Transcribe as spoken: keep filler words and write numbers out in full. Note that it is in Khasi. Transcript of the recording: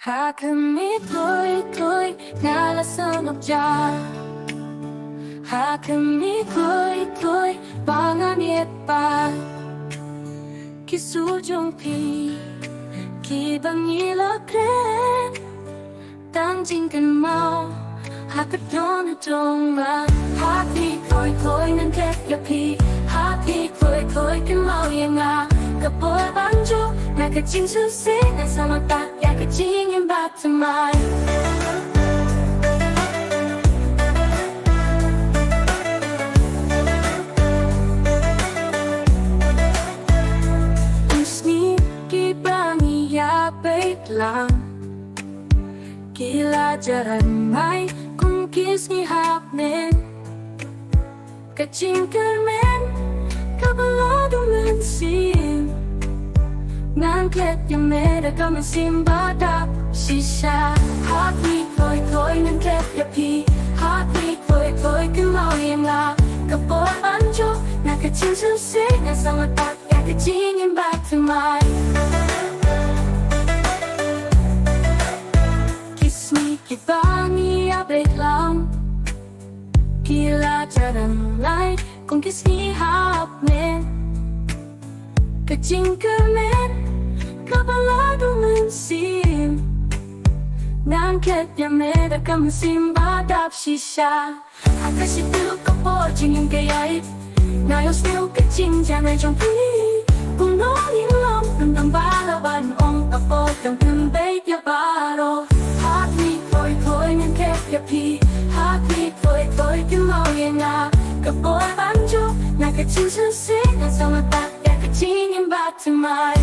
Ha khmih kloi kloi nga la sngewthuh jar. Ha khmih kloi kloi ba nga miet pat. Ki sur jong phi kiba ngi la kren, tang jingkynmaw ha ka dohnud jong nga. Ha khmih kloi kloi ngan klet ïa phi. Ha khmih kloi kloi kynmaw ïa nga. Ka por ban jop na ka jingsngewsih, ngan sngewthuh ïa ka jingim bathymmai. Ki sngi kiba ngi ïa peit lang ki la jaran mai kum ki sngi hapdeng. Ka jingkyrmen kaba la dum mynsiem, ngan klet ïa me da ka mynsiem ba dap shisha. Ha khmih kloi kloi ngan klet ïa phi. Ha khmih kloi kloi kynmaw ïa nga. Ka por ban jop na ka jingsngewsih, ngan sngewthuh ïa ka jingim bathymmai. Ki sngi kiba ngi ïa peit lang ki la jaran mai kum ki sngi hapdeng. Ka jingkyrmen kaba la dum mynsiem, ngan klet ïa me da ka mynsiem ba dap shisha. Ha ka shithi ka por jingim ka ïaid, nga ïohsngew ka jingjngai jong phi. Kumno ngin long, ngan dang ba lah ban ong, ka por dang pynbeit ïa baroh. Ha khmih kloi kloi ngan klet ïa phi. Ha khmih kloi kloi kynmaw ïa nga. Ka por ban jop na ka jingsngewsih, ngan sngewthuh ïa ka jingim bathymmai.